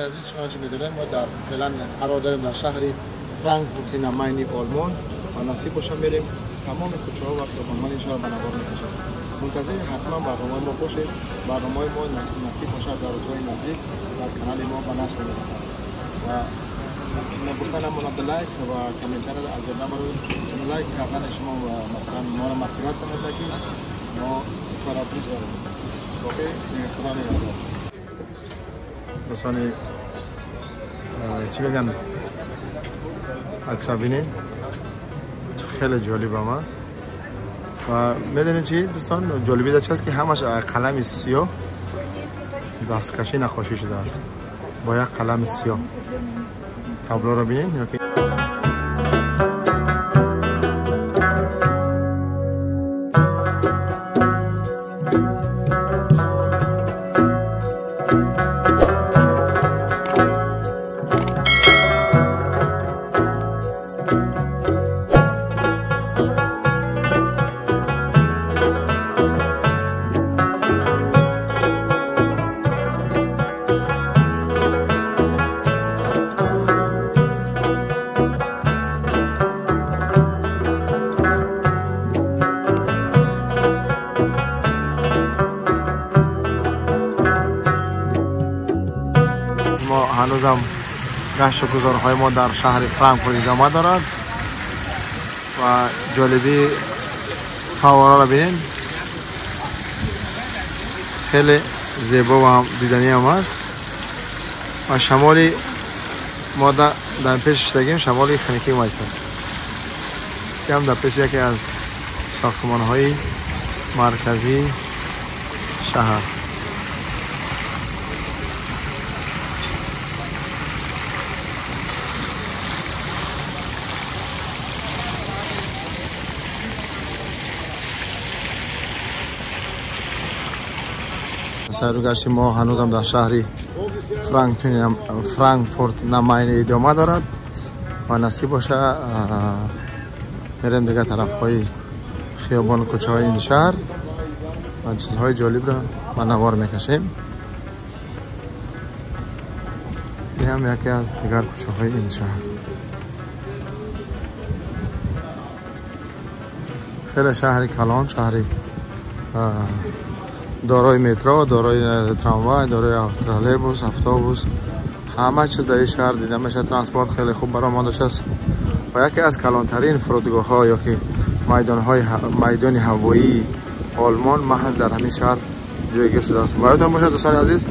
Азиз, чунончи медонем, мо дар феълан қарор дорем дар шаҳри Франкфурти намайни Олмон ва насиб боша мерем тамоми кӯчаҳо ва хиёбонҳои ин шаҳр ба навор мекашем. Мунтазири ҳатман барномаи мо бошед. Барномаи мо насиб бошад дар рӯзҳои наздик дар канали мо ба нашр мерасад. Ва гуфта намонад, лайк ва комментарро аз ёд набаред, чун лайк кардани шумо масалан моро мотиватсия медиҳад, ки мо корро пеш барем. Боқӣ Худо нигаҳдор. Дӯстони, чӣ мегӯянд, акса бинед, хеле ҷолибам аст. Ва медонед чӣ, дӯстон, ҷолибида чи аст, ки ҳамаш қалами сиёҳ дасткашӣ наққошӣ шудааст бо як қалами сиёҳ. Таблоро бинед ёки мо ҳанӯзам гашту гузорҳои мо дар шаҳри Франкфурт идома дорад ва ҷолибии фаввораро бинед, хеле зебо ва диданиам аст. Ва шамоли мо дар пеш шидагим, шамоли хунукӣ майсад, ки ҳам дар пеши яке аз сохтмонҳои марказии шаҳр. Сайру гашти мо ҳанӯзам дар шаҳри Франкфурт намайни идома дорад ва насиб боша мерем дигар тарафҳои хиёбону кӯчаҳои ин шаҳр ва чизҳои ҷолибро ба навор мекашем. Ин ҳам яке аз дигар кӯчаҳои ин шаҳр. Хеле шаҳри калон, шаҳри дорои метро, дорои трамвай, дорои троллейбус, автобус, ҳама чиз дар ин шаҳр дида мешавад. Транспорт хеле хуб баромада шудааст ва яке аз калонтарин фурудгоҳҳо ё ки майдони ҳавоии Олмон маҳз дар ҳамин шаҳр ҷойгир шудааст. Ва ёдтон бошад, дӯстони азиз,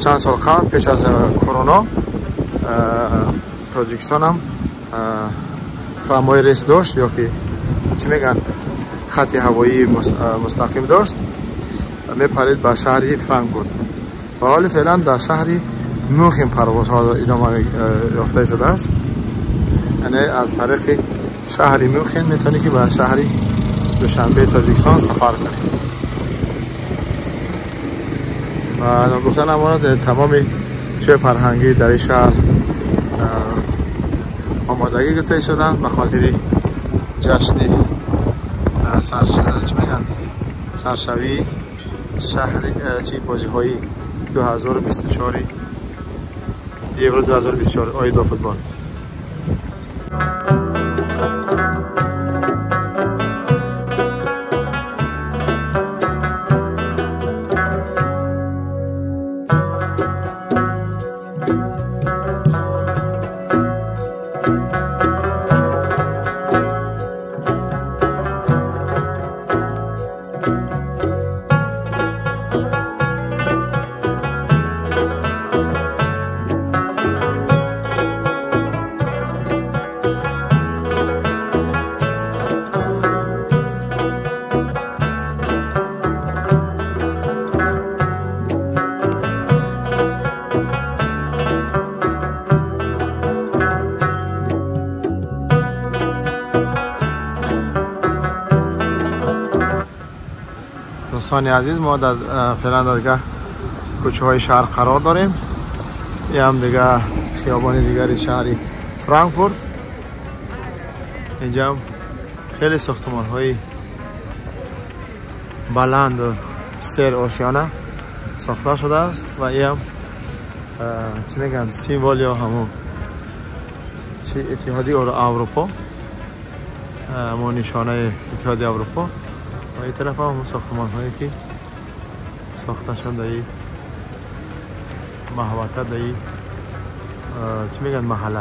чанд сол қабл пеш аз корона Тоҷикистон ҳам трамвай рейс дошт ё ки чӣ мегӯянд, хати ҳавоии мустақим дошт, мепарид ба шаҳри Франкфурт. Ва ҳоли феълан дар шаҳри Мюнхен парвозҳо идома ёфта шудааст. Яъне аз тариқи шаҳри Мюнхен метавонӣ ки ба шаҳри Душанбе Тоҷикистон сафар кунӣ. Ва гуфта намонад, тамоми чизи фарҳангӣ дар ин шаҳр омодагӣ гирифта шуданд ба хотири ҷашни чӣ мегӯянд, саршавии шаҳри чи бозиҳои 2024 Евро 2024 оид ба футбол. Дӯстони азиз, мо дар феълан дар кӯчаҳои шаҳр қарор дорем. Ин ҳам дигар хиёбони дигари шаҳри Франкфурт. Инҷа ҳам хеле сохтмонҳои баланду сер ошёна сохта шудааст ва ин ҳам چی میگن سیمبول یا همون چی اتحادیه اروپا، همون نشانه اتحادیه اروپا. و این طرف هم ساختمان هایی که ساخته شده در این محوطه، در این چی میگن محله.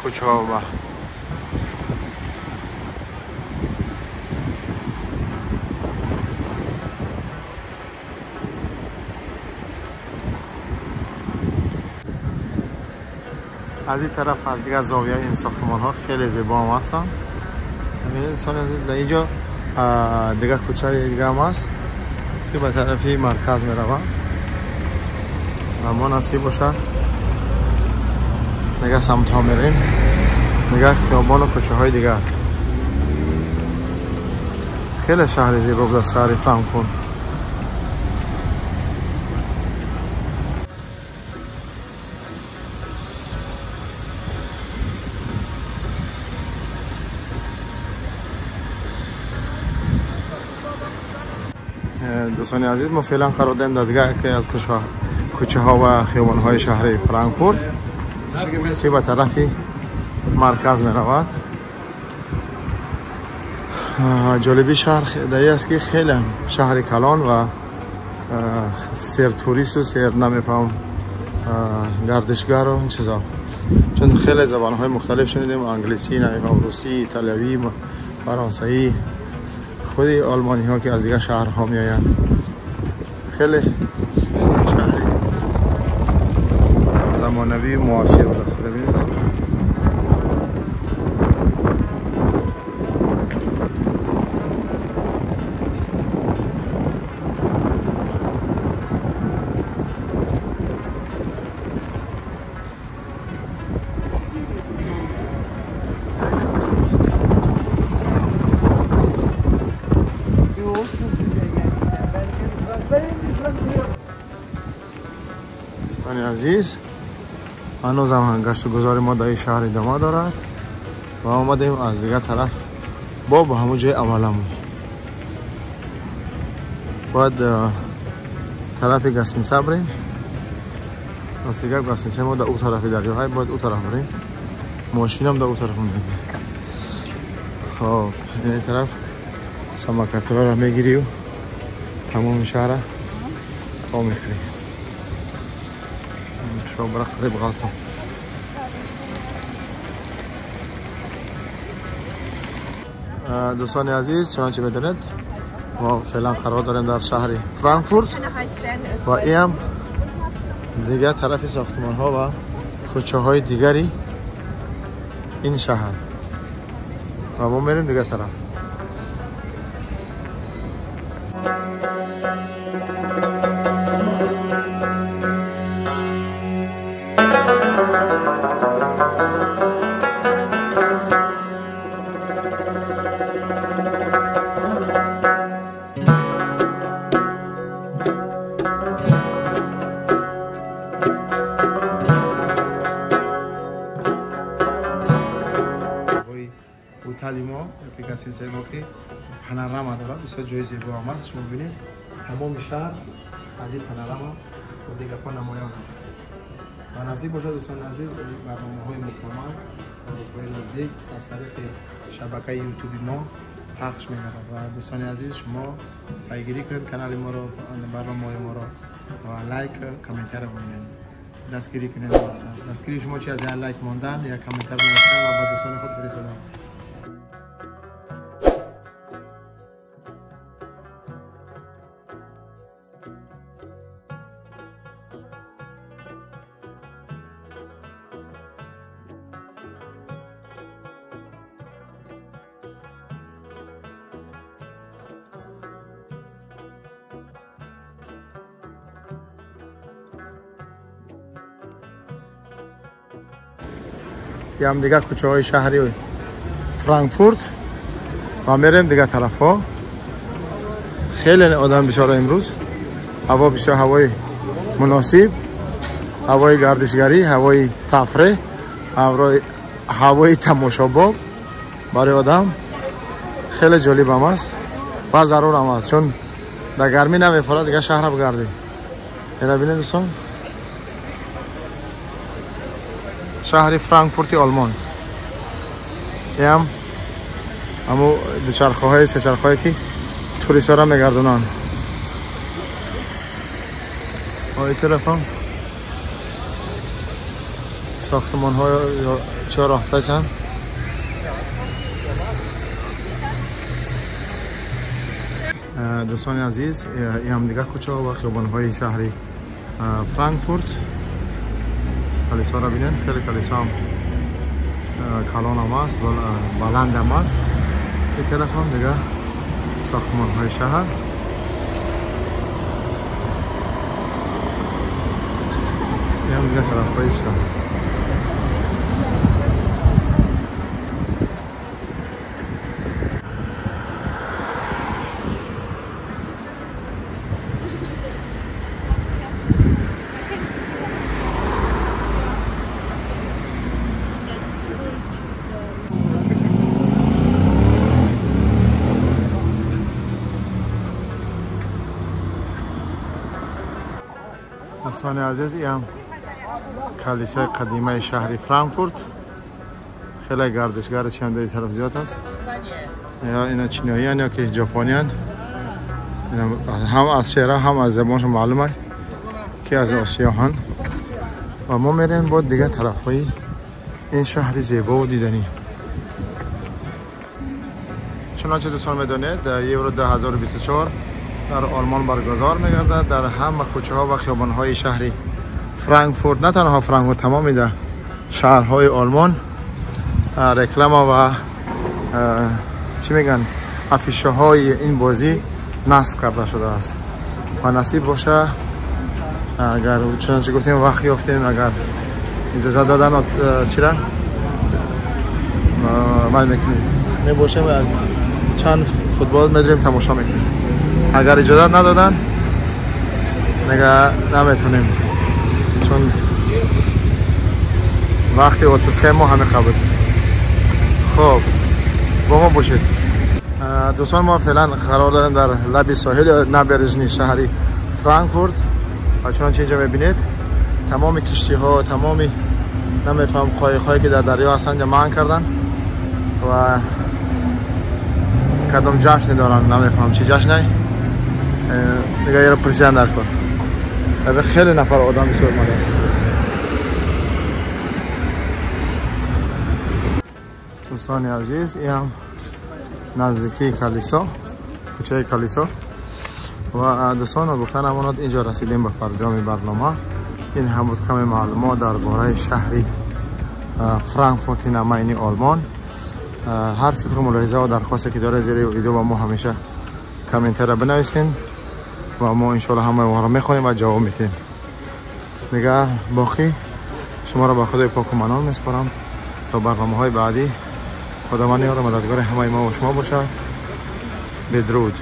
کوچه‌ها از این طرف از دیگر زاویه این ساختمان ها خیلی زیبا هم هستن. انسان عزیز در اینجا دیگر کوچه دیگه هم هست که به طرف مرکز می روند و ما نصیب باشه دیگه سمت ها میریم، دیگه خیابان و کوچه های دیگر. خیلی شهر زیبا بود شهر فرانکفورت. دوستان عزیز ما فعلا قرار داریم در دیگه یکی از کوچه ها و خیابان های شهر فرانکفورت که به طرف مرکز می رود. جالبی شهر در است که خیلی شهر کلان و سیر توریست و سیر نمیفهم گردشگر و این چیزا، چون خیلی زبان های مختلف شنیدیم، انگلیسی، نمیفهم روسی، ایتالیایی، فرانسوی، خود آلمانی ها که از دیگر شهرها می آیند. خیلی شهر زمانوی معاصر بود است. ببینید عزیز، هنوز هم گشت و گذار ما در این شهر ادامه دارد و آمدیم از دیگر طرف با همون جای اولمون. باید طرف گسینسه بریم. از دیگر گسینسه ما در او طرف دریاهای باید او طرف بریم. ماشین هم در او طرف میگیریم. خب این طرف سمکت‌ها را میگیری و تمام شهر را میخری. شو برا قریب غلطه. دوستان عزیز، چنانچه بدانید ما فعلا قرار داریم در شهر فرانکفورت و این هم دیگر طرف ساختمان ها و کوچه های دیگری این شهر و ما میریم دیگر طرف. که پانوراما داره، بسیار جای زیبا هم هست. شما ببینید تمام شهر از این پانوراما و دیگه پا نمایان هست. و نزدیک باشه دوستان عزیز، برنامه های مکمل اروپای نزدیک از طریق شبکه یوتیوب ما پخش میگردد. و دوستان عزیز شما پیگیری کنید کانال ما رو، برنامه ما رو و like comment رو بمونید، دستگیری کنید. دستگیری شما چی از like ماندن یا کامنت نوشتن و به دوستان خود فرستادن. هم دیگه کوچه های شهری فرانکفورت و میریم دیگه طرف ها. خیلی آدم بسیار امروز، هوا بسیار هوای مناسب، هوای گردشگری، هوای تفریح، هوای تماشاباب برای آدم خیلی جالب هم است و ضرور هم است، چون در گرمی نمیفره دیگه شهر بگردیم. اینا ببینید دوستان، شهر فرانکفورت آلمان. هم همو دوچرخه های سه چرخه هایی که توریست ها را میگردونن. این طرف هم ساختمان های چهار راه. دوستان عزیز این هم دیگه کوچه و خیابان های شهر فرانکفورت. کلیسا را ببینید، خیلی کلیسا هم کلان هم است، بلند هم است. این طرف هم دیگه ساختمان های شهر. این هم دیگه طرف های شهر. دوستان عزیز این هم کلیسای قدیمه شهر فرانکفورت. خیلی گردشگر چند طرف زیاد است، یا اینا چیناییان یا که ژاپنیان، هم از شهر هم از زبانشون معلومه که از آسیا هن. و ما میریم با دیگه طرف های این شهر زیبا و دیدنی. چنانچه دوستان میدونید یورو 2024 در آلمان برگزار می‌گردد. در همه کوچه ها و خیابان های شهری فرانکفورت، نه تنها فرانکفورت، تمام در شهرهای آلمان رکلام و چی میگن افیشه های این بازی نصب کرده شده است. و نصیب باشه اگر چنانچه گفتیم وقت یافتیم، اگر اجازه دادن چرا من میکنیم میباشیم چند فوتبال میدریم تماشا میکنیم. اگر اجازه ندادن دیگه نمیتونیم، چون وقتی اتوبوس ما همه بود. خب با ما باشید دوستان. ما فعلا قرار داریم در لب ساحل نبرژنی شهری فرانکفورت و چنانچه اینجا میبینید تمام کشتی ها، تمام نمیفهم قایق هایی که در دریا هستن جمع کردن و کدام جشن دارن، نمیفهم چه جشنی دیگه. یه رو پرسیدن در کن. خیلی نفر آدم بسیار اومده است. دوستان عزیز این هم نزدیکی کلیسا، کوچه کلیسا. و دوستان گفتن امانات اینجا رسیدیم به فرجام برنامه. این هم بود کم معلومات درباره شهری فرانکفورت نماینی آلمان. هر فکر و ملاحظه و درخواستی که داره زیر ویدیو با ما همیشه کامنت را بنویسین و ما انشالله همه اونها را میخونیم و جواب میتیم. دیگه باقی شما را به خدای پاک و منان میسپارم تا برنامه های بعدی. خداوند یار و مددگار همه ما و شما باشد. بدرود.